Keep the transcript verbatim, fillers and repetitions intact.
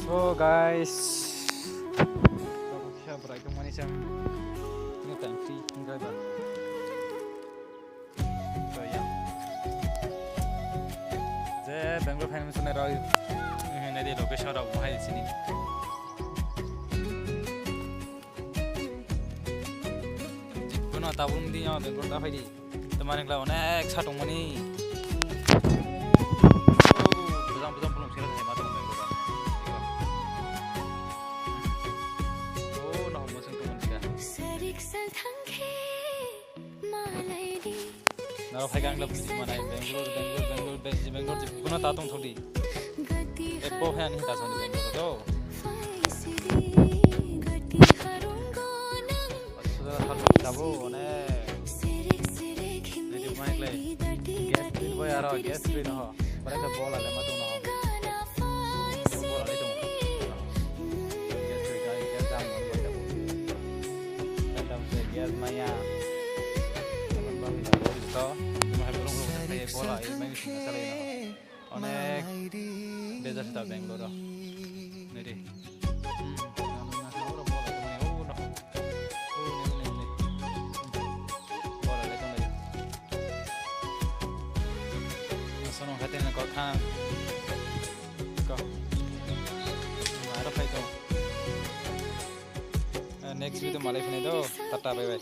So guys, kisa bwrai tongmani chang. Ini time free, enjoy ba. So, yeah. Je Bangalore phaina muchunai rok, eh, nai di location rok mohai sini. Bono tabuk di, ah, Bangalore ta phai di. Tamani kla onek sa tongmani. Bujang bujang pulung sila thai ma tong Bangalore. Oh, no, mo sing tongmani ka. Sarik sal thangkhe. Naro phai kang lab manai Bangalore, Bangalore, Bangalore, Bangalore, Bangalore, Bangalore, jibuna ta tong thodi. Eppo phai ani ta sani Bangalore to. Asura hal tabo one. Nidi mai klai. Gas bill boy aro gas free no. Bara ka bola le ma tong no. Bola le tong. Gas free ka gas dam no. Kadam se gas maya. Kadam bang ina bori to. Cuma hai burung burung hai bola ini main sini salah ini. Onek bejak sita Bangalore. Nede. Bola le tong nede. Sono khaten ko kha. Ko. Aro phai to. Next video malai phai do. Tata, bye bye.